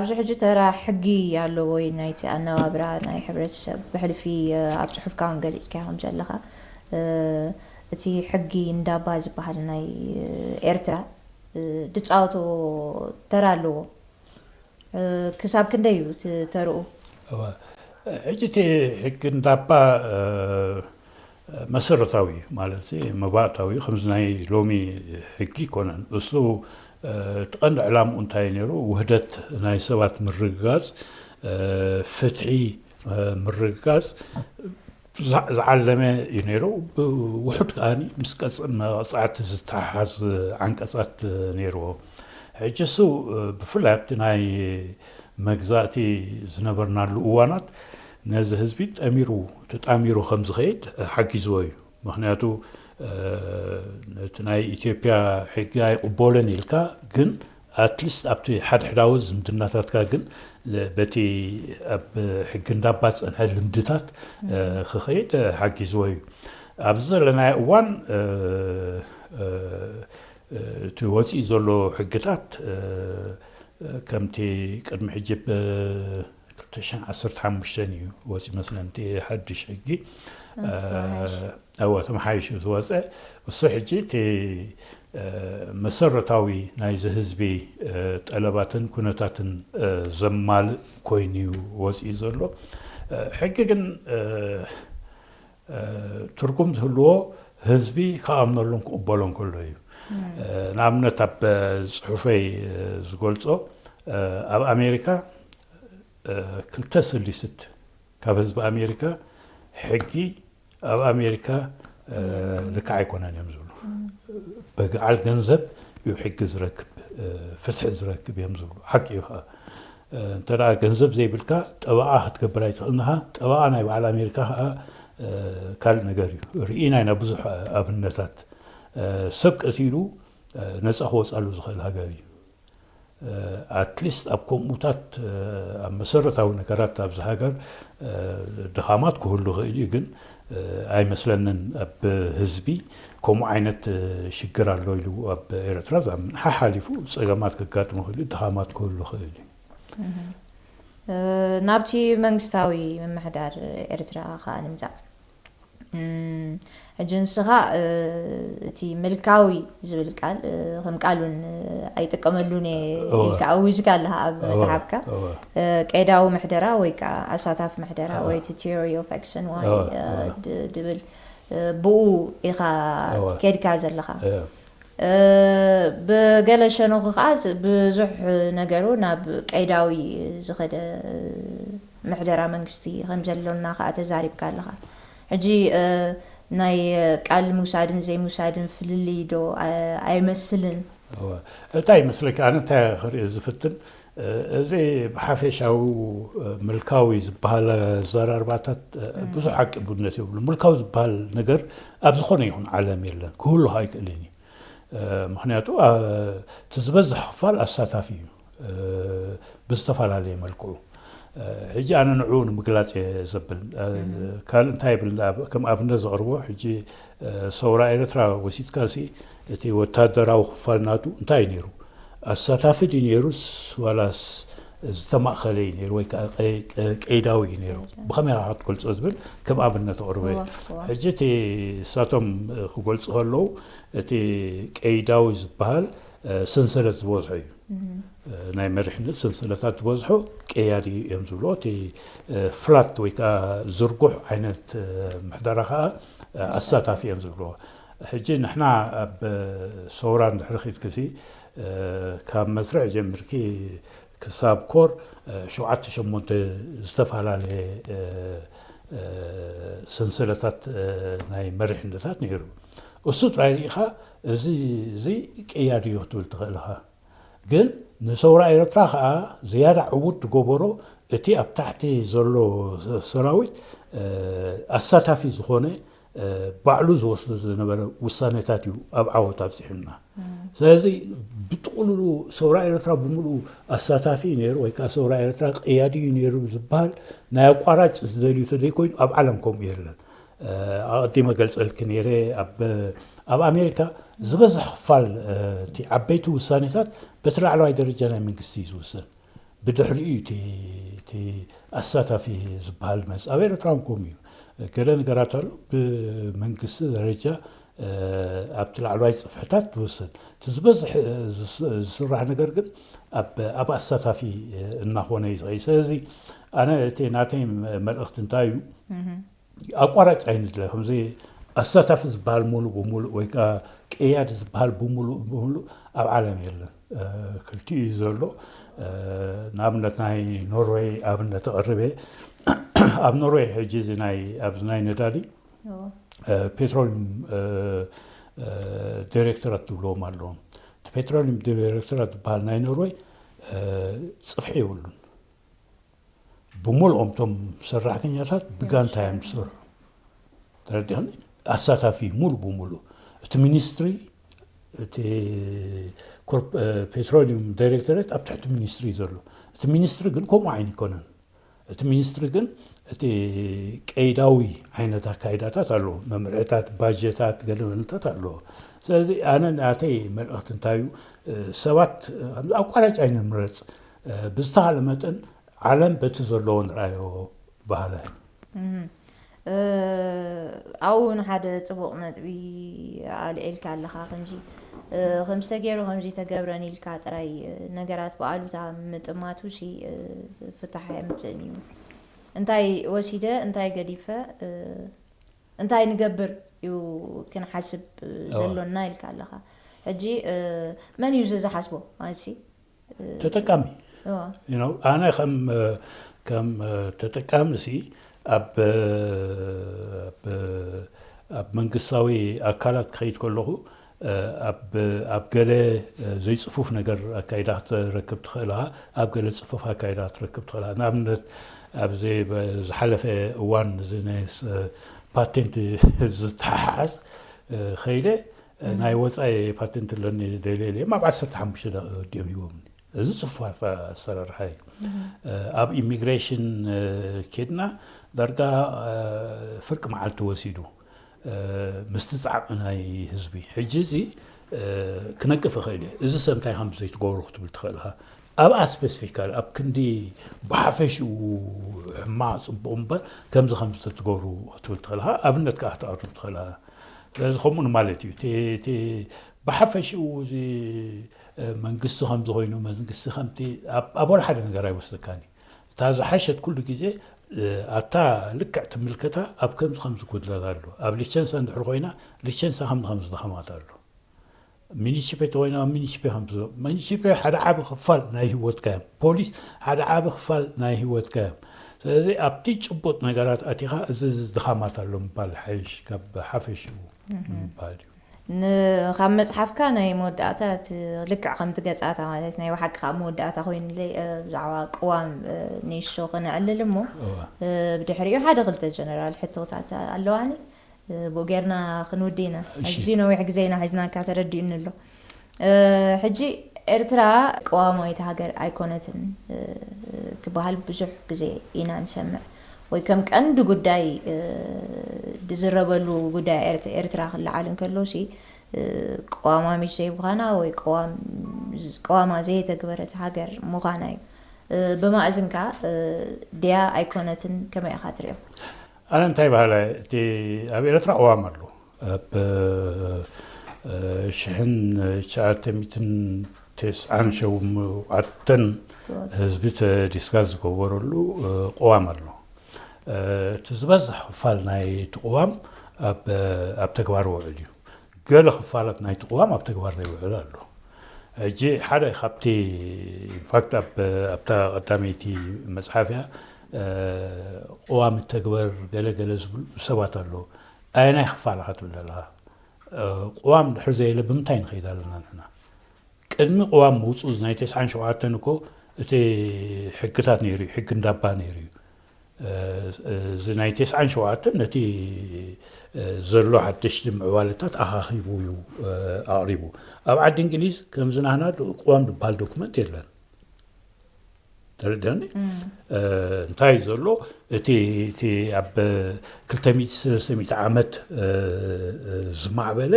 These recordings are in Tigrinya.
ኣብዚ ሕጂ ተራ ሕጊ ኣለዎ ወይ ናይቲ ኣነባብራ ናይ ሕብረተሰብ ብሕልፊ ኣብ ጽሑፍካ እውን ገሊጽካዮ ከም ዘለኻ እቲ ሕጊ እንዳባ ዝበሃል ናይ ኤርትራ ድጻወቶ ተራ ኣለዎ። ክሳብ ክንደይ እዩ እቲ ተርኡ? ሕጂ እቲ ሕጊ እንዳባ መሰረታዊ ማለት መባእታዊ ከምዚ ናይ ሎሚ ሕጊ ይኮነን። እሱ እቲ ቀንዲ ዕላምኡ እንታይ ነይሩ? ውህደት ናይ ሰባት ምርግጋፅ፣ ፍትሒ ምርግጋፅ ዝዓለመ እዩ ነይሩ። ብውሑድ ከኣ ምስ ቀፅን መቕፃዕቲ ዝተሓሓዝ ዓንቀፃት ነይርዎ። ሕጂ እሱ ብፍላይ ኣብቲ ናይ መግዛእቲ ዝነበርናሉ እዋናት ነዚ ህዝቢ ጠሚሩ ተጣሚሩ ከም ዝኸይድ ሓጊዝዎ እዩ። ምክንያቱ ነቲ ናይ ኢትዮጵያ ሕጊ ኣይቕበሎን ኢልካ ግን ኣትሊስት ኣብቲ ሓድሕዳዊ ዝምድናታትካ ግን በቲ ኣብ ሕጊ እንዳባ ዝፀንሐ ልምድታት ክኸይድ ሓጊዝዎ እዩ። ኣብዚ ዘለናዮ እዋን እቲ ወፂኡ ዘሎ ሕግታት ከምቲ ቅድሚ ሕጂ ብ ክልተ ሽሕን ዓሰርተ ሓሙሽተን እዩ ወፂኡ መስለኒ እቲ ሓድሽ ሕጊ። እወ ተመሓይሹ ዝወፀ እሱ ሕጂ እቲ መሰረታዊ ናይዚ ህዝቢ ጠለባትን ኩነታትን ዘማልእ ኮይኑ እዩ ወፂኡ ዘሎ። ሕጊ ግን ትርጉም ዝህልዎ ህዝቢ ክኣምነሉን ክቕበሎን ከሎ እዩ። ንኣብነት ኣብ ፅሑፈይ ዝገልፆ ኣብ ኣሜሪካ ክልተ ስድስት ካብ ህዝቢ ኣሜሪካ ሕጊ ኣብ ኣሜሪካ ልክዕ ኣይኮነን እዮም ዝብሉ። በግዓል ገንዘብ እዩ ሕጊ ዝረክብ ፍትሒ ዝረክብ እዮም ዝብሉ። ሓቂ እዩ ከዓ እንተ ገንዘብ ዘይብልካ ጠበቓ ክትገብር ኣይትኽእልን ኢኻ። ጠበቓ ናይ በዓል ኣሜሪካ ከዓ ካልእ ነገር እዩ። ርኢና ኢና ብዙሕ ኣብነታት ሰብ ቀቲሉ ነፃ ክወፃሉ ዝኽእል ሃገር እዩ። ኣትሊስት ኣብ ከምኡታት ኣብ መሰረታዊ ነገራት ኣብዚ ሃገር ድኻማት ክህሉ ይኽእል እዩ፣ ግን ኣይመስለንን ኣብ ህዝቢ ከምኡ ዓይነት ሽግር ኣሎ ኢሉ ኣብ ኤርትራ ዝኣምን። ሓሓሊፉ ፀገማት ከጋጥሙ ይኽእሉ፣ ድኻማት ክህሉ ይኽእል እዩ። ናብቲ መንግስታዊ ምምሕዳር ኤርትራ ከዓ ንምፃእ። ሕጂ ንስኻ እቲ ምልካዊ ዝብል ቃል ከም ቃል እውን ኣይጥቀመሉን እየ ኢልካ ኣዊጅካ ኣለኻ ኣብ መፅሓፍካ። ቀይዳዊ ምሕደራ ወይ ከዓ ኣሳታፊ ምሕደራ ወይ እቲ theory of X and Y ድብል ብኡ ኢኻ ከድካ ዘለኻ። ብገለ ሸነኹ ከዓ ብዙሕ ነገሩ ናብ ቀይዳዊ ዝኸደ ምሕደራ መንግስቲ ከም ዘሎና ከዓ ተዛሪብካ ኣለኻ። ሕጂ ናይ ቃል ምውሳድን ዘይምውሳድን ፍልልይ ዶ ኣይመስልን? እንታይ ይመስለካ? ኣነ እንታይ ክርኢ ዝፍትን እዚ ብሓፈሻዊ ምልካዊ ዝበሃል ኣዘራርባታት ብዙሕ ሓቂ ብነት የብሉ። ምልካዊ ዝበሃል ነገር ኣብ ዝኾነ ይኹን ዓለም የለን፣ ክህሉ ኣይክእልን እዩ። ምክንያቱ እቲ ዝበዝሕ ክፋል ኣሳታፊ እዩ ብዝተፈላለየ መልክዑ። ሕጂ ኣነ ንዕኡ ንምግላፅ እየ ዘብል። ካልእ እንታይ ይብል? ከም ኣብነት ዘቕርቦ ሕጂ ሰውራ ኤርትራ ወሲድካ ሲ እቲ ወታደራዊ ክፋል ናቱ እንታይ እዩ ነይሩ? ኣሳታፊ ድዩ ነይሩስ ዋላስ ዝተማእኸለ እዩ ነይሩ ወይ ከዓ ቀይዳዊ እዩ ነይሩ? ብኸመይ ኢኻ ክትገልፆ ዝብል ከም ኣብነት ኣቕርቦ እየ። ሕጂ እቲ እሳቶም ክገልፁ ከለዉ እቲ ቀይዳዊ ዝበሃል ሰንሰለት ዝበዝሖ እዩ። ናይ መሪሕነት ሰንሰለታት ዝበዝሖ ቀያዲ እዮም ዝብልዎ። እቲ ፍላት ወይ ከዓ ዝርጉሕ ዓይነት ምሕደራ ከዓ ኣሳታፊ እዮም ዝብልዎ። ሕጂ ንሕና ኣብ ሰውራ እንድሕሪ ኺድክሲ ካብ መስርዕ ጀሚርኪ ክሳብ ኮር ሸውዓተ ሸሞንተ ዝተፈላለየ ሰንሰለታት ናይ መሪሕነታት ነይሩ። እሱ ጥራይ ርኢኻ እዚ እዚ ቀያዲ እዩ ክትብል ትኽእል ኢኻ። ግን ንሰውራ ኤርትራ ከዓ ዝያዳ ዕዉት ዝገበሮ እቲ ኣብ ታሕቲ ዘሎ ሰራዊት ኣሳታፊ ዝኾነ ባዕሉ ዝወስዶ ዝነበረ ውሳኔታት እዩ ኣብ ዓወት ኣብፂሑና። ስለዚ ብጥቕልሉ ሰውራ ኤርትራ ብምሉኡ ኣሳታፊ እዩ ነይሩ ወይ ከዓ ሰውራ ኤርትራ ቀያዲ እዩ ነይሩ ዝበሃል ናይ ኣቋራጭ ዝደልዩ ተዘይኮይኑ ኣብ ዓለም ከምኡ የለን። ኣቐዲመ ገልፀልኪ ነይረ ኣብ ኣሜሪካ ዝበዝሕ ክፋል እቲ ዓበይቲ ውሳኔታት በቲ ላዕለዋይ ደረጃ ናይ መንግስቲ እዩ ዝውሰን። ብድሕሪኡ እቲ ኣሳታፊ ዝበሃል መጽ ኣብ ኤርትራ እውን ከምኡ እዩ። ገለ ነገራት ኣሎ ብመንግስቲ ደረጃ ኣብቲ ላዕለዋይ ጽፍሕታት ትውሰድ። እቲ ዝበዝሕ ዝስራሕ ነገር ግን ኣብ ኣሳታፊ እናኾነ እዩ ዝኸይድ። ስለዚ ኣነ እቲ ናተይ መልእኽቲ እንታይ እዩ? ኣቋራጭ ኣይንድለ። ከምዚ ኣሳታፊ ዝበሃል ሙሉእ ብሙሉእ ወይ ከዓ ቀያዲ ዝበሃል ብሙሉእ ብሙሉእ ኣብ ዓለም የለን። ክልቲኡ እዩ ዘሎ። ንኣብነት ናይ ኖርወይ ኣብነት ኣቕርበ። ኣብ ኖርወይ ሕጂ እዚ ናይ ኣብዚ ናይ ነዳዲ ፔትሮሊየም ዳይሬክተራት ዝብለዎም ኣለዎም። እቲ ፔትሮሊየም ዳይሬክተራት ዝበሃል ናይ ኖርወይ ጽፍሒ የብሉን። ብሙሉኦም እቶም ሰራሕተኛታት ብጋንታ እዮም ዝሰርሑ። ተረዲእኒ? ኣሳታፊ ሙሉ ብሙሉ እቲ ሚኒስትሪ እቲ ፔትሮሊየም ዳይሬክተሬት ኣብ ትሕቲ ሚኒስትሪ እዩ ዘሎ። እቲ ሚኒስትሪ ግን ከምኡ ዓይን ይኮነን። እቲ ሚኒስትሪ ግን እቲ ቀይዳዊ ዓይነት ኣካይዳታት ኣለዎ። መምርሕታት፣ ባጀታት፣ ገለመለታት ኣለዎ። ስለዚ ኣነ ናተይ መልእኽቲ እንታይ እዩ? ሰባት ኣቋራጭ ኣይንምረፅ። ብዝተኻለ መጠን ዓለም በቲ ዘለዎ ንርኣዮ ባህላ እዩ። ኣብኡ እውን ሓደ ፅቡቕ ነጥቢ ኣልዒልካ ኣለኻ። ከምዚ ከምዚ ተገይሩ ከምዚ ተገብረን ኢልካ ጥራይ ነገራት ብኣሉታ ምጥማቱ ሲ ፍታሕ ኣየምፅእን እዩ። እንታይ ወሲደ እንታይ ገዲፈ እንታይ ንገብር እዩ ክንሓስብ ዘሎና ኢልካ ኣለኻ። ሕጂ መን እዩ እዚ ዝሓስቦ ማለት ሲ ተጠቃሚ ኣነ ከም ከም ተጠቃሚ ሲ ኣብ ኣብ መንግስታዊ ኣካላት ክኸይድ ከለኹ ኣብ ገለ ዘይፅፉፍ ነገር ኣካይዳ ክትረክብ ትኽእል ኢኻ፣ ኣብ ገለ ፅፉፍ ኣካይዳ ክትረክብ ትኽእል ኢኻ። ንኣብነት ኣብዚ ዝሓለፈ እዋን እዚ ናይ ፓቴንት ዝተሓሓዝ ከይደ ናይ ወፃኢ ፓቴንት ኣለኒ ደልየ ኢለ ኣብ ዓሰርተ ሓሙሽተ ደቂቕ ወዲኦም ሂቦምኒ። እዚ ፅፉፍ ኣሰራርሓ እዩ። ኣብ ኢሚግሬሽን ኬድና ዳርጋ ፍርቂ መዓልቲ ወሲዱ ምስቲ ፃዕቂ ናይ ህዝቢ። ሕጂ እዚ ክነቅፍ ይኽእል እየ። እዚ ሰብ እንታይ ከም ዘይትገብሩ ክትብል ትኽእል ኢኻ። ኣብኣ ስፔሲፊካሊ ኣብ ክንዲ ብሓፈሽኡ ሕማቕ ፅቡቕ እምበር ከምዚ ከምዚ ተትገብሩ ክትብል ትኽእል ኢኻ። ኣብነት ከዓ ክተቕርብ ትኽእል ኢኻ። ስለዚ ከምኡ ንማለት እዩ። እቲ ብሓፈሽኡ እዚ መንግስቲ ከምዚ ኮይኑ መንግስቲ ከምቲ ኣብ ወላ ሓደ ነገር ኣይወስደካን እዩ። እታ ዝሓሸት ኩሉ ግዜ ኣብታ ልክዕ ትምልከታ ኣብ ከምዚ ከምዚ ጉድለት ኣሎ። ኣብ ሊቸንሳ እንድሕር ኮይና ሊቸንሳ ከምዚ ከምዚ ድኸማት ኣሎ። ሚኒስፔ ተኮይና ኣብ ሚኒስፔ ከም ሚኒስፔ ሓደ ዓቢ ክፋል ናይ ህይወትካ እዮም። ፖሊስ ሓደ ዓቢ ክፋል ናይ ህይወትካ እዮም። ስለዚ ኣብቲ ጭቡጥ ነገራት ኣቲኻ እዚ እዚ ድኻማት ኣሎ ምባል ሓይሽ ካብ ሓፈሽኡ ምባል እዩ። ካብ መፅሓፍካ ናይ መወዳእታ እቲ ልክዕ ከምቲ ገፃታ ማለት ናይ ብሓቂ ካብ መወዳእታ ኮይኑለይ ብዛዕባ ቅዋም ኔሾ ክነዕልል እሞ ብድሕሪኡ ሓደ ክልተ ጀነራል ሕቶታት ኣለዋኒ። ብኡ ጌርና ክንውዲ ኢና። ኣዝዩ ነዊሕ ግዜ ኢና ሒዝናካ ተረዲኡኒ ኣሎ። ሕጂ ኤርትራ ቅዋማዊት ሃገር ኣይኮነትን ክበሃል ብዙሕ ግዜ ኢና ንሰምዕ። ወይ ከም ቀንዲ ጉዳይ ዝዝረበሉ ጉዳይ ኤርትራ ክለዓል እንከሎ ሲ ቅዋማዊት ዘይምዃና ወይ ቅዋማ ዘየተግበረት ሃገር ምዃና እዩ። ብማእዝንካ ድያ ኣይኮነትን ከመይ ኢኻ ትሪኦ? ኣነ እንታይ በሃላይ እቲ ኣብ ኤርትራ ቅዋም ኣሎ። ኣብ ሽሕን ትሽዓተ ሚእትን ተስዓን ሸውዓተን ህዝቢ ዲስካስ ዝገበረሉ ቅዋም ኣሎ። እቲ ዝበዝሕ ክፋል ናይቲ ቅዋም ኣብ ተግባር ውዕል እዩ። ገለ ክፋላት ናይቲ ቅዋም ኣብ ተግባር ዘይውዕል ኣሎ። ሕጂ ሓደ ካብቲ ኢንፋክት ኣብታ ቀዳመይቲ መፅሓፍያ ቅዋም ተግበር ገለገለ ዝብሉ ሰባት ኣለዉ። ኣየናይ ክፋል ኢኻ ትብል ዘለኻ? ቅዋም ድሕር ዘየለ ብምንታይ ንኸይድ ኣለና ንሕና? ቅድሚ ቅዋም ምውፅኡ ናይ ተስዓን ሸውዓተን እኮ እቲ ሕግታት ነይሩ እዩ፣ ሕጊ እንዳባ ነይሩ እዩ። እዚ ናይ ተስዓን ሸውዓተን ነቲ ዘሎ ሓደሽቲ ምዕባለታት ኣኻኺቡ እዩ ኣቕሪቡ። ኣብ ዓዲ እንግሊዝ ከምዚ ናህና ቅዋም ዝበሃል ዶኩመንት የለን። ተረድአኒ? እንታይ ዘሎ እቲ እቲ ኣብ ክልተ ሚእቲ ሰለስተ ሚእቲ ዓመት ዝማዕበለ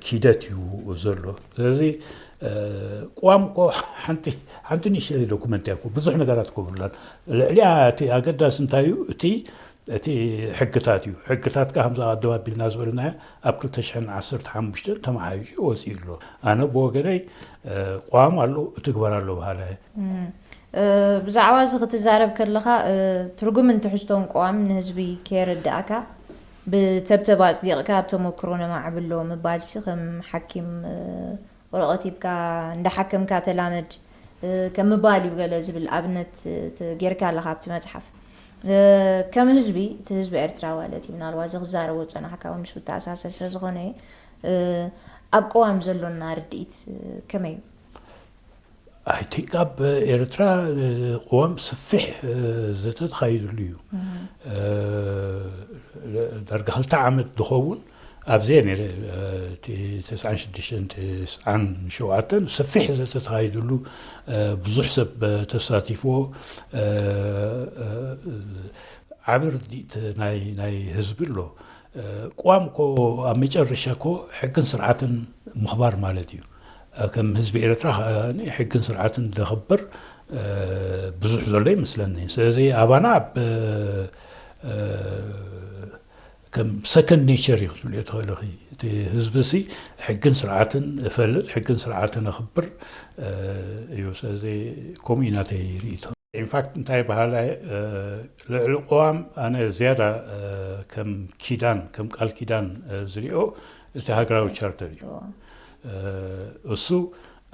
ኪደት እዩ ዘሎ። ስለዚ ቅዋም እኮ ሓንቲ ሓንቲ ንእሽተይ ዶኩመንት እያ እኮ፣ ብዙሕ ነገራት እኮ ብላን። ልዕሊያ እቲ ኣገዳሲ እንታይ እዩ? እቲ እቲ ሕግታት እዩ። ሕግታት ከ ከምዛ ቀደም ኣቢልና ዝበልናዮ ኣብ ክልተ ሽሕን ዓሰርተ ሓሙሽተን ተመሓይሹ ወፂኡ ኣሎ። ኣነ ብወገነይ ቅዋም ኣሎ፣ እትግበር ኣሎ በሃላይ። ብዛዕባ እዚ ክትዛረብ ከለኻ፣ ትርጉምን ትሕዝቶን ቅዋም ንህዝቢ ከየረዳእካ ብተብተብ ኣፅዲቕካ ኣብ ተመክሮ ነማዕብሎ ምባልሲ ከም ሓኪም ወረቐት ሂብካ እንዳሓከምካ ተላመድ ከም ምባል እዩ ገለ ዝብል ኣብነት ጌርካ ኣለኻ ኣብቲ መፅሓፍ። ከም ህዝቢ፣ እቲ ህዝቢ ኤርትራ ማለት እዩ፣ ምናልባት እዚ ክዛረቦ ዝፀናሕካ እውን ምስኡ ዝተኣሳሰር ስለዝኾነ፣ ኣብ ቅዋም ዘሎና ርድኢት ከመይ እዩ? I think ኣብ ኤርትራ ቅዋም ሰፊሕ ዘተ ተኻይድሉ እዩ። ዳርጋ ክልተ ዓመት ዝኸውን ኣብዚአ ነይረ፣ እቲ ተስዓን ሽዱሽተን ተስዓን ሸውዓተን ሰፊሕ ዘተ ተኻይድሉ፣ ብዙሕ ሰብ ተሳቲፍዎ፣ ዓቢ ርድኢት ናይ ህዝቢ ኣሎ። ቅዋም እኮ ኣብ መጨረሻ እኮ ሕግን ስርዓትን ምኽባር ማለት እዩ። ከም ህዝቢ ኤርትራ ሕግን ስርዓትን ዘኽብር ብዙሕ ዘሎ ይመስለኒ። ስለዚ ኣባና ኣብ ከም ሰከንድ ኔቸር እዩ ክትብልዮ ትኽእል ኢኺ። እቲ ህዝቢ ሲ ሕግን ስርዓትን እፈልጥ፣ ሕግን ስርዓትን እኽብር እዩ። ስለዚ ከምኡ እዩ ናተይ ርእይቶ። ኢንፋክት እንታይ በሃላይ፣ ልዕሊ ቅዋም ኣነ ዝያዳ ከም ኪዳን፣ ከም ቃል ኪዳን ዝሪኦ እቲ ሃገራዊ ቻርተር እዩ። እሱ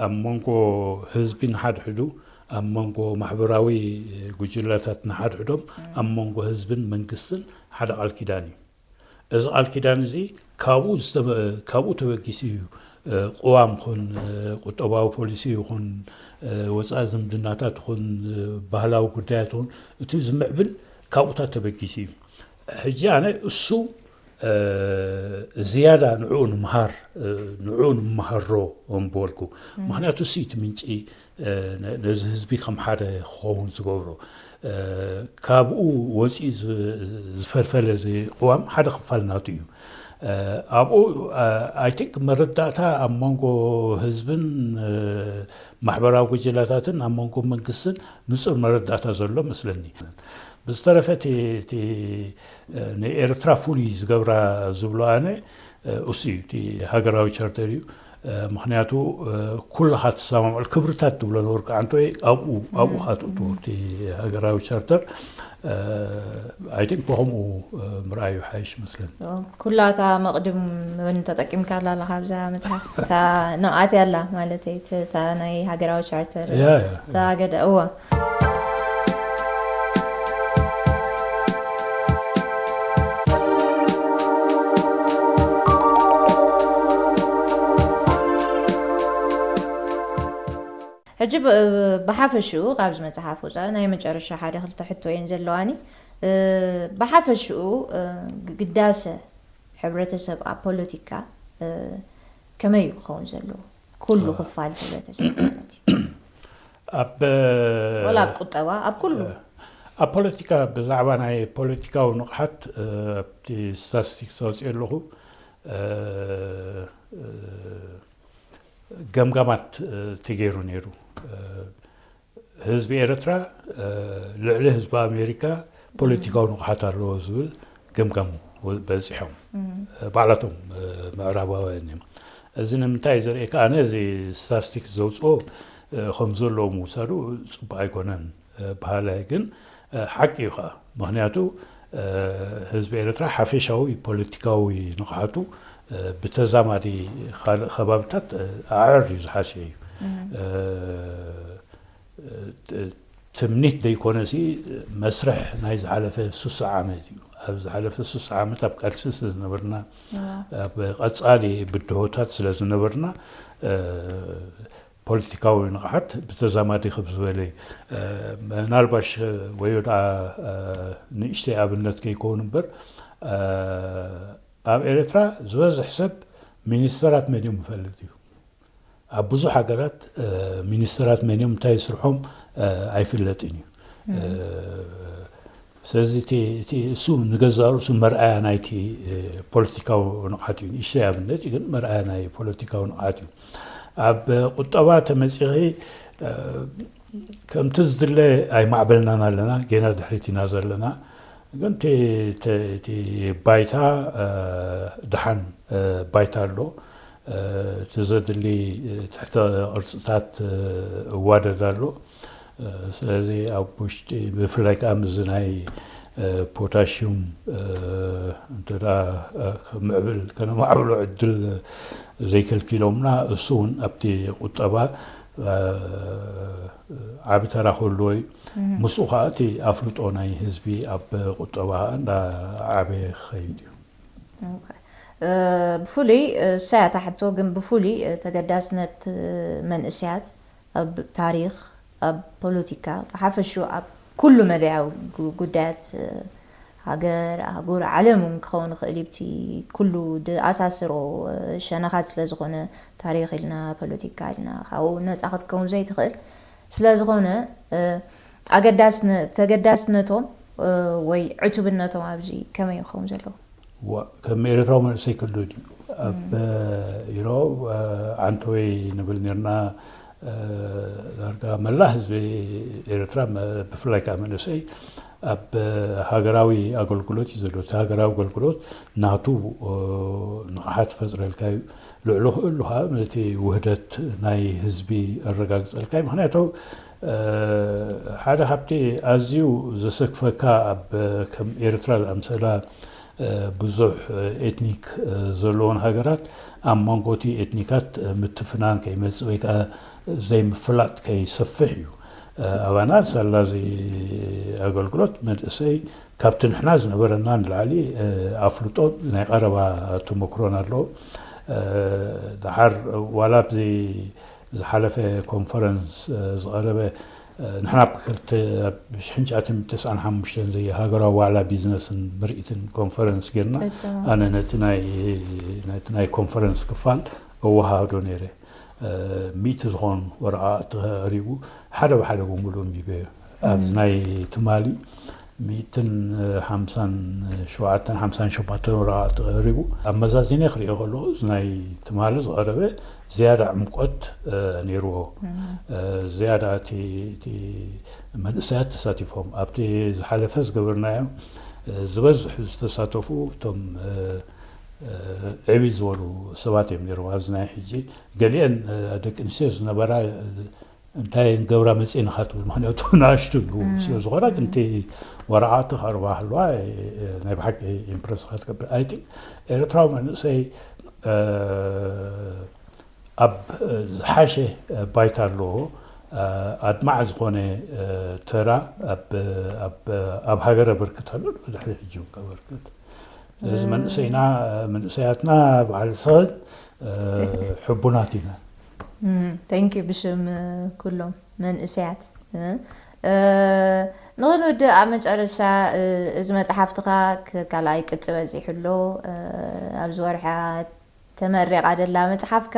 ኣብ መንጎ ህዝቢ ንሓድሕዱ፣ ኣብ መንጎ ማሕበራዊ ጉጅላታት ንሓድሕዶም፣ ኣብ መንጎ ህዝብን መንግስትን ሓደ ቃል ኪዳን እዩ። እዚ ቃል ኪዳን እዚ ካብኡ ዝተበ- ካብኡ ተበጊሱ እዩ። ቅዋም ኹን፣ ቁጠባዊ ፖሊሲ ይኹን፣ ወፃኢ ዝምድናታት ይኹን፣ ባህላዊ ጉዳያት ይኹን፣ እቲ ዝምዕብል ካብኡታት ተበጊሱ እዩ። ሕጂ ኣነ እሱ ዝያዳ ንዕኡ ንምሃር፣ ንዕኡ ንምሃሮ ምበልኩ። ምክንያቱ እሱ እቲ ምንጪ ነዚ ህዝቢ ከም ሓደ ክኸውን ዝገብሮ፣ ካብኡ ወፂኡ ዝፈልፈለ እዚ ቅዋም ሓደ ክፋል ናቱ እዩ። ኣብኡ ኣይ ቲንክ መረዳእታ ኣብ መንጎ ህዝብን ማሕበራዊ ጉጅላታትን ኣብ መንጎ መንግስትን ንፁር መረዳእታ ዘሎ መስለኒ። ብዝተረፈ እቲ ንኤርትራ ፍሉይ ዝገብራ ዝብሎ ኣነ እሱ እዩ፣ እቲ ሃገራዊ ቻርተር እዩ። ምክንያቱ ኩልኻ ትሰማምዐሉ ክብርታት ትብሎ ነበርካ ዓንቶይ ኣብኡ ኣብኡ ካትእቱ እቲ ሃገራዊ ቻርተር። ኣይ ቲንክ ብከምኡ ምርኣዩ ሓይሽ መስለን። ኩላታ መቕድም እውን ተጠቂምካ ኣላ ኣለኻ ኣብዛ መፅሓፍ፣ እታ ንብኣት ያላ ማለት እታ ናይ ሃገራዊ ቻርተር። ያ ያ እታ ገደ እዋ ሕጂ ብሓፈሽኡ ካብዚ መፅሓፍ ወፃኢ ናይ መጨረሻ ሓደ ክልተ ሕቶ እየን ዘለዋኒ። ብሓፈሽኡ ግዳሰ ሕብረተሰብ ኣብ ፖለቲካ ከመይ እዩ ክኸውን ዘለዎ? ኩሉ ክፋል ሕብረተሰብ ማለት እዩ። ኣብ ወላ ኣብ ቁጠባ፣ ኣብ ኩሉ። ኣብ ፖለቲካ፣ ብዛዕባ ናይ ፖለቲካዊ ንቕሓት ኣብቲ ስታቲስቲክስ ኣውፅኦ ኣለኹ። ገምጋማት ተገይሩ ነይሩ። ህዝቢ ኤርትራ ልዕሊ ህዝቢ ኣሜሪካ ፖለቲካዊ ንቕሓት ኣለዎ ዝብል ገምጋም በፂሖም። ባዕላቶም ምዕራባውያን እዮም። እዚ ንምንታይ ዘርእየካ፣ ኣነ እዚ ስታስቲክስ ዘውፅኦ ከም ዘለዎ ምውሳዱ ፅቡቅ ኣይኮነን። በሃላይ ግን ሓቂ እዩ ከዓ። ምክንያቱ ህዝቢ ኤርትራ ሓፈሻዊ ፖለቲካዊ ንቕሓቱ ብተዛማዲ ካልእ ከባብታት ኣዕር እዩ ዝሓሸ እዩ። ትምኒት ዘይኮነሲ መስርሕ ናይ ዝሓለፈ ሱሳ ዓመት እዩ። ኣብ ዝሓለፈ ሱሳ ዓመት ኣብ ቃልሲ ስለዝነበርና፣ ኣብ ቀፃሊ ብድሆታት ስለዝነበርና፣ ፖለቲካዊ ንቕሓት ብተዛማዲ ክብ ዝበለ፣ ምናልባሽ ወዮ ደኣ ንእሽተይ ኣብነት ከይከውን እምበር፣ ኣብ ኤርትራ ዝበዝሕ ሰብ ሚኒስተራት መን እዮም ይፈልጥ እዩ። ኣብ ብዙሕ ሃገራት ሚኒስተራት መን እዮም፣ እንታይ ስርሖም ኣይፍለጥን እዩ። ስለዚ እቲ እሱ ንገዛእ ርእሱ መርኣያ ናይቲ ፖለቲካዊ ንቕሓት እዩ። ንእሽተይ ኣብነት እዩ፣ ግን መርኣያ ናይ ፖለቲካዊ ንቕሓት እዩ። ኣብ ቁጠባ ተመጺኺ፣ እ፣ ከምቲ ዝድለ ኣይማዕበልናን ኣለና፣ ጌና ድሕሪት ኢና ዘለና። ግን እቲ፣ እቲ፣ እቲ ባይታ፣ እ፣ ደሓን፣ እ፣ ባይታ ኣሎ። እ፣ እቲ ዘድሊ፣ እ፣ ትሕተ ቅርጽታት፣ እ፣ እዋደድ ኣሎ። እ፣ ስለዚ ኣብ ውሽጢ ብፍላይ ከኣ ምስዚ ናይ፣ እ፣ ፖታሽዩም፣ እ፣ እንተ ደኣ፣ እ፣ ክምዕብል፣ ከነማዕብሎ ዕድል ዘይከልኪሎምና፣ እሱ እውን ኣብቲ ቁጠባ፣ እ፣ ዓቢ ተራ ክህልዎ እዩ። ምስኡ ከኣ እቲ ኣፍልጦ ናይ ህዝቢ ኣብ ቁጠባ ከኣ እንዳዓበየ ክኸይድ እዩ። ኦኬ። እ፣ ብፍሉይ፣ እ፣ እሳ እያ እታ ሕቶ፣ ግን ብፍሉይ፣ እ፣ ተገዳስነት፣ እ፣ መንእሰያት ኣብ ታሪኽ፣ ኣብ ፖለቲካ፣ ብሓፈሽኡ ኣብ ኩሉ መዳያዊ ጉ-፣ ጉዳያት፣ እ፣ ሃገር፣ ኣህጉር፣ ዓለም እውን ክኸውን ይኽእል እዩ። እቲ ኩሉ ዝኣሳስሮ፣ እ፣ ሸነኻት ስለ ዝኾነ፣ ታሪኽ ኢልና፣ ፖለቲካ ኢልና፣ ካብኡ ነጻ ክትከውን ዘይትኽእል ስለ ዝኾነ፣ እ፣ ኣገዳስነ-፣ ተገዳስነቶም፣ እ፣ ወይ ዕቱብነቶም ኣብዚ ከመይ ይኸውን ዘለዎ? ዋ፣ ከም ኤርትራዊ መንእሰይ ክሉ ድዩ? ኣብ፣ ዩ ኖ፣ ዓንተወይ ንብል ኔርና፣ እ፣ ዳርጋ መላእ ህዝቢ ኤርትራ፣ መ-፣ ብፍላይ ከኣ መንእሰይ፣ ኣብ ሃገራዊ ኣገልግሎት እዩ ዘሎ። እቲ ሃገራዊ ኣገልግሎት ናቱ፣ እ፣ ንቕሓት ይፈጥረልካ እዩ። ልዕሊ ኩሉ ከኣ ነቲ ውህደት ናይ ህዝቢ ኣረጋግጸልካ እዩ። ምኽንያቱ፣ እ፣ ሓደ ካብቲ ኣዝዩ ዘሰክፈካ ኣብ ከም ኤርትራ ዝኣምሰላ፣ እ፣ ብዙሕ ኤትኒክ፣ እ፣ ዘለዎን ሃገራት ኣብ መንጎ እቲ ኤትኒካት፣ እ፣ ምትፍናን ከይመጽእ ወይ ከኣ ዘይምፍላጥ ከይሰፍሕ እዩ። እ፣ ኣባና ሳላ እዚ ኣገልግሎት መንእሰይ ካብቲ ንሕና ዝነበረና ንላዕሊ፣ እ፣ ኣፍልጦ ናይ ቀረባ ተመክሮን ኣለዎ። እ፣ ደሓር ዋላ ኣብዚ ዝሓለፈ ኮንፈረንስ፣ እ፣ ዝቐረበ፣ እ፣ ንሕና ኣብ ክልተ፣ ኣብ ሽሕን ትሽዓተ ሚእትን ተስዓን ሓሙሽተን ዘይ ሃገራዊ ዋዕላ ቢዝነስን ምርኢትን ኮንፈረንስ ጌርና። ቀዳማይ። ኣነ ነቲ ናይ፣ ነቲ ናይ ኮንፈረንስ ክፋል እወሃዶ ነይረ። እ፣ ሚእቲ ዝኾኑ ወረቓቕቲ ቀሪቡ፣ ሓደ ብሓደ ብምሉእ ኣንቢበዮ። ኣብዚ ናይ ትማሊ ሚእትን ሓምሳን ሸውዓተን፣ ሓምሳን ሸሞንተን ወረቓቕቲ ቀሪቡ። ኣብ መዛዚነ ክሪኦ ከለኹ፣ እዚ ናይ ትማሊ ዝቐረበ ዝያዳ ዕምቆት፣ እ፣ ነይርዎ። እ፣ ዝያዳ እቲ፣ እቲ መንእሰያት ተሳቲፎም። ኣብቲ ዝሓለፈ ዝገበርናዮ፣ እ፣ ዝበዝሑ ዝተሳተፉ እቶም፣ እ፣ እ፣ ዕብይ ዝበሉ ሰባት እዮም ነይሮም። ኣብዚ ናይ ሕጂ ገሊአን፣ እ፣ ደቂ ኣንስትዮ ዝነበራ፣ እ፣ እንታይ ንገብራ መጺእና ኢኻ ትብል፣ ምኽንያቱ ንኣሽቱ እዩ። ስለ ዝኾና፣ ክንቲ ወረቓቕቲ ከቕርባ ከለዋ፣ እ፣ እ፣ ናይ ብሓቂ ኢምፕረስ ኢኻ ትገብር። ኣይ ቲንክ ኤርትራዊ መንእሰይ፣ እ፣ ኣብ፣ እ፣ ዝሓሸ፣ እ፣ ባይታ ኣለዎ። እ፣ ኣድማዕ ዝኾነ፣ እ፣ ተራ ኣብ፣ ኣብ፣ ኣብ ሃገር ኣበርክት ኣሎ፣ ብድሕሪ ሕጂ እውን ከበርክት። ስለዚ መንእሰይና፣ መንእሰያትና በዓል ሰገን፣ እ፣ ሕቡናት ኢና። እም፣ thank you ብሽም፣ እ፣ ኩሎም መንእሰያት። እ፣ እ፣ ንኽንውድእ ኣብ መጨረሻ፣ እ፣ እዚ መጽሓፍትኻ ክ-፣ ካልኣይ ቅጺ በጺሑ ኣሎ። እ፣ ኣብዚ ወርሒ እያ ተመሪቓ ደላ መጽሓፍካ።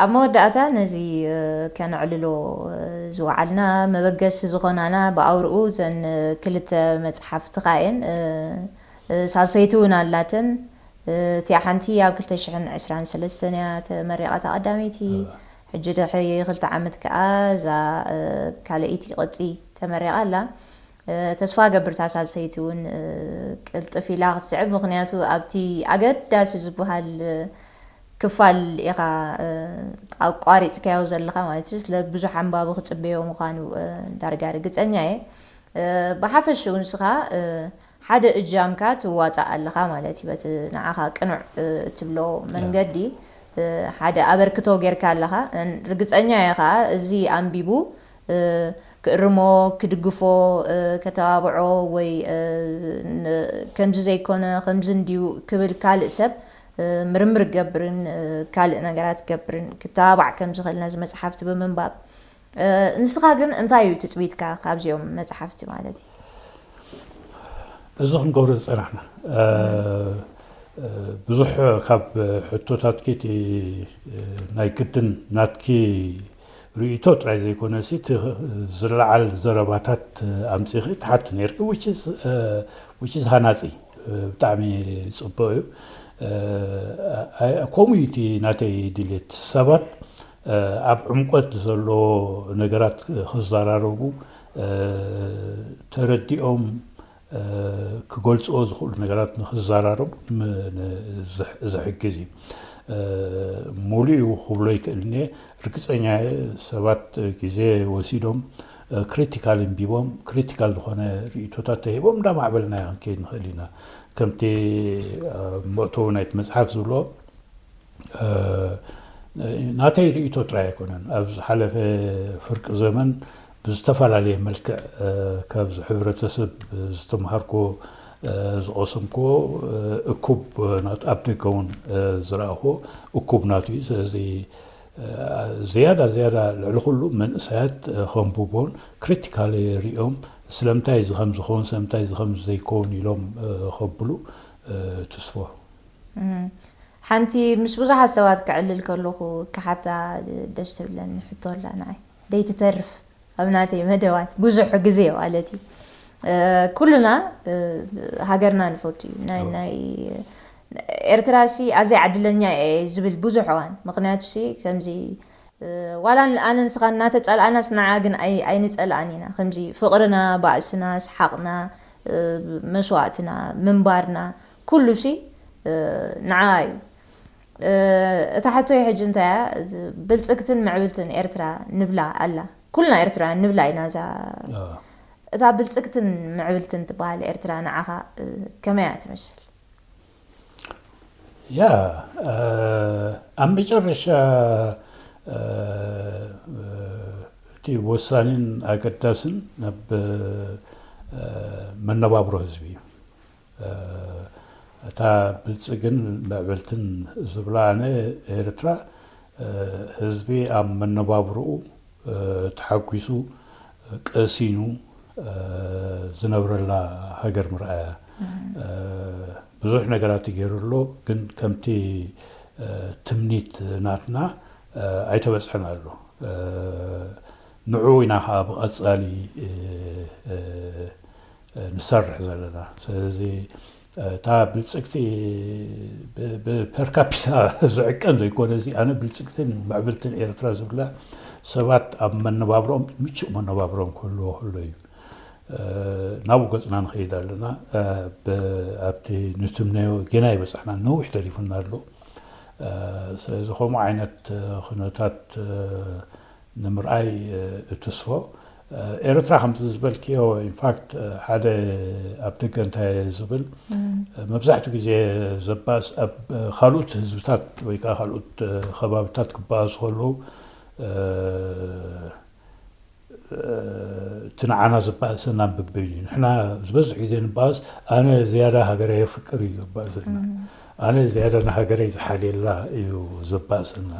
ኣብ መወዳእታ ነዚ፣ እ፣ ከነዕልሎ፣ እ፣ ዝወዓልና መበገሲ ዝኾናና ብኣውርኡ እዘን፣ እ፣ ክልተ መጽሓፍትኻ እየን። እ፣ እ፣ ሳልሰይቲ እውን ኣላተን። እ፣ እቲኣ ሓንቲ ኣብ ክልተ ሽሕን ዕስራን ሰለስተን እያ ተመሪቓ፣ እታ ቀዳመይቲ። እዋ። ሕጂ ድሕሪ ክልተ ዓመት ከኣ እዛ፣ እ፣ ካልኣይቲ ቅጺ ተመሪቓ ኣላ። እ፣ ተስፋ እገብር እታ ሳልሰይቲ እውን፣ እ፣ ቅልጥፍ ኢላ ክትስዕብ፣ ምኽንያቱ ኣብቲ ኣገዳሲ ዝበሃል፣ እ፣ ክፋል ኢኻ፣ እ፣ ኣቋሪጽካዮ ዘለኻ ማለት እዩ። ስለ ብዙሕ ኣንባቢ ክጽበዮ ምዃኑ፣ እ፣ ዳርጋ ርግጸኛ እየ። እ፣ ብሓፈሽኡ ንስኻ፣ እ፣ ሓደ እጃምካ ትዋጻእ ኣለኻ ማለት እዩ። በቲ ንዓኻ ቅኑዕ፣ እ፣ እትብሎ ያ። መንገዲ፣ እ፣ ሓደ ኣበርክቶ ጌርካ ኣለኻ። እን-፣ ርግጸኛ እየ ኸኣ እዚ ኣንቢቡ፣ እ፣ ክእርሞ፣ ክድግፎ፣ እ፣ ከተባብዖ ወይ፣ እ፣ ን-፣ ከምዚ ዘይኮነ፣ ከምዚ እንድዩ ክብል ካልእ ሰብ፣ እ፣ ምርምር ክገብርን፣ እ፣ ካልእ ነገራት ክገብርን ክተባባዕ ከም ዝኽእል ነዚ መጽሓፍቲ ብምንባብ። እ፣ ንስኻ ግን እንታይ እዩ ትጽቢትካ ካብዚኦም መጽሓፍቲ ማለት እዩ? እዚ ክንገብሮ ዝጸናሕና፣ እ፣ እ፣ ብዙሕ ካብ ሕቶታትኪ እቲ፣ እ፣ ናይ ግድን ናትኪ ርእይቶ ጥራይ ዘይኮነሲ፣ እቲ ዝለዓል ዘረባታት ኣምጺኺ ትሓቲ ነይርኪ፣ which is፣ እ፣ which is ሃናጺ፣ እ፣ ብጣዕሚ ጽቡቕ እዩ። እ፣ ኣይ-፣ ከምኡ እዩ እቲ ናተይ ድሌት። ሰባት፣ ኣብ ዕምቆት ዘሎ ነገራት ክዘራረቡ፣ ተረዲኦም ክገልፅዎ ዝኽእሉ ነገራት ንክዘራረቡ ዝሕግዝ እዩ። ሙሉእ እዩ ክብሎ ይክእል እየ። ርግፀኛ ሰባት ግዜ ወሲዶም ክሪቲካል እንቢቦም፣ ክሪቲካል ዝኾነ ርእቶታት ተሂቦም እንዳማዕበልና ክንከይድ ንኽእል ኢና። ከምቲ መእተዊ ናይቲ መፅሓፍ ዝብሎ፣ ናተይ ርእቶ ጥራይ ኣይኮነን። ኣብ ዝሓለፈ ፍርቂ ዘመን ብዝተፈላለየ መልክዕ ካብዚ ሕብረተሰብ ዝተምሃርኮ፣ ዝቐሰምኮ፣ እኩብ ናቱ ኣብ ደገ እውን ዝረኣኹ እኩብ ናቱ እዩ። ስለዚ ዝያዳ ዝያዳ ልዕሊ ኩሉ መንእሰያት ከንብቦን ክሪቲካል ሪኦም ስለምንታይ እዚ ከም ዝኸውን ስለምንታይ እዚ ከም ዘይከውን ኢሎም ከብሉ ትስፎ። ሓንቲ ምስ ብዙሓት ሰባት ክዕልል ከለኹ ክሓታ ደስ ትብለኒ ሕቶ ኣላ ንዓይ ደይትተርፍ ኣብ ናተይ መደባት ብዙሕ ግዜ ማለት እዩ። ኩልና ሃገርና ንፈቱ እዩ ናይ ናይ ኤርትራ ሲ ኣዘይ ዓድለኛ እየ ዝብል ብዙሕ እዋን ምክንያቱ ሲ ከምዚ ዋላ ኣነ ንስኻ እናተፀልኣናስ ንዓ ግን ኣይንፀልኣን ኢና ከምዚ ፍቕርና ባእስና ሰሓቕና መስዋእትና ምንባርና ኩሉ ሲ ንዓ እዩ። እታ ሕቶይ ሕጂ እንታይ እያ ብልፅግትን ምዕብልትን ኤርትራ ንብላ ኣላ ኩልና ኤርትራውያን ንብላ ኢና እዛ እታ ብልፅግትን ምዕብልትን ትበሃል ኤርትራ ንዓኻ ከመይ እያ ትመስል? ያ ኣብ መጨረሻ እቲ ወሳኒን ኣገዳስን ናብ መነባብሮ ህዝቢ እዩ። እታ ብልፅግን ምዕብልትን ዝብላ ኣነ ኤርትራ ህዝቢ ኣብ መነባብርኡ ተሓጒሱ ቀሲኑ ዝነብረላ ሃገር ምርኣያ ብዙሕ ነገራት ይገይሩ ኣሎ ግን ከምቲ ትምኒት ናትና ኣይተበፅሐን ኣሎ ንዑ ኢና ከዓ ብቐፃሊ ንሰርሕ ዘለና ስለዚ እታ ብልፅግቲ ብፐርካፒታ ዝዕቀን ዘይኮነ እዚ ኣነ ብልፅግትን ምዕብልትን ኤርትራ ዝብላ ሰባት ኣብ መነባብሮም ምቹእ መነባብሮም ክህልዎ ከሎ እዩ ናብኡ ገፅና ንኸይድ ኣለና ኣብቲ ንትምነዮ ጌና ይበፃሕና ነዊሕ ተሪፉና ኣሎ ስለዚ ከምኡ ዓይነት ኩነታት ንምርኣይ እትስፎ ኤርትራ ከምቲ ዝበልክዮ ኢንፋክት ሓደ ኣብ ደገ እንታይ ዝብል መብዛሕትኡ ግዜ ዘባእስ ኣብ ካልኦት ህዝብታት ወይ ከዓ ካልኦት ከባብታት ክበኣሱ ከለዉ እቲ ንዓና ዘባእሰና በበይኑ እዩ ንሕና ዝበዝሕ ግዜ ንበኣስ ኣነ ዝያዳ ሃገረ የፍቅር እዩ ዘባእሰና ኣነ ዝያዳ ንሃገረይ ዝሓልየላ እዩ ዘባእሰና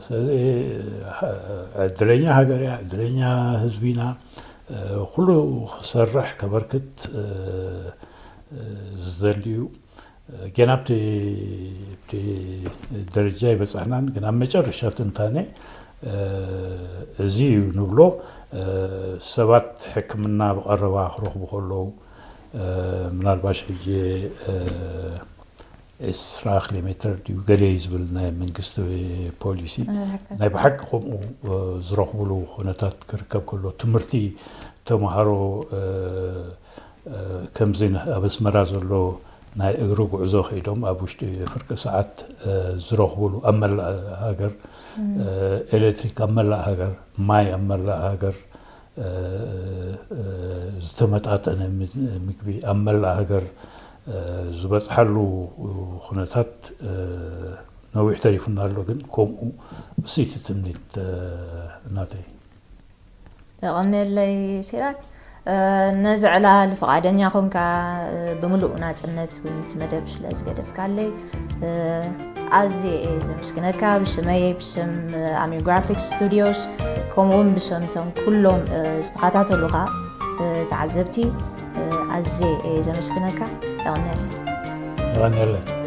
ስለዚ ዕድለኛ ሃገር እያ ዕድለኛ ህዝቢና ኩሉ ክሰርሕ ከበርክት ዝደሊ እዩ ጌና ኣብቲ ደረጃ ይበፃሕናን ግን ኣብ መጨረሻ ትንታነ እዚ እዩ ንብሎ ሰባት ሕክምና ብቐረባ ክረኽቡ ከለዉ ምናልባሽ ሕጂ ዕስራ ኪሎ ሜትር ድዩ ገለ እዩ ዝብል ናይ መንግስቲ ፖሊሲ ናይ ብሓቂ ከምኡ ዝረኽብሉ ኩነታት ክርከብ ከሎ ትምህርቲ ተምሃሮ ከምዚ ኣብ ኣስመራ ዘሎ ናይ እግሪ ጉዕዞ ከይዶም ኣብ ውሽጢ ፍርቂ ሰዓት ዝረኽብሉ ኣብ መላእ ሃገር ኤሌክትሪክ ኣብ መላእ ሃገር ማይ ኣብ መላእ ሃገር ዝተመጣጠነ ምግቢ ኣብ መላእ ሃገር ዝበፅሓሉ ኩነታት ነዊሕ ተሪፉና ኣሎ ግን ከምኡ እሱይቲ ትምኒት ናተይ የቐንየለይ ሲራክ ነዚ ዕላል ፍቓደኛ ኮንካ ብምሉእ ናፅነት እውን እቲ መደብ ስለ ዝገደፍካለይ ኣዝየ እየ ዘመስግነካ ብስመይ ብስም ኣሚዮግራፊክ ስቱዲዮስ ከምኡውን ብሰምቶም ኩሎም ዝተኸታተሉኻ ተዓዘብቲ ኣዝየ እየ ዘመስግነካ የቐንየለይ የቐንየለይ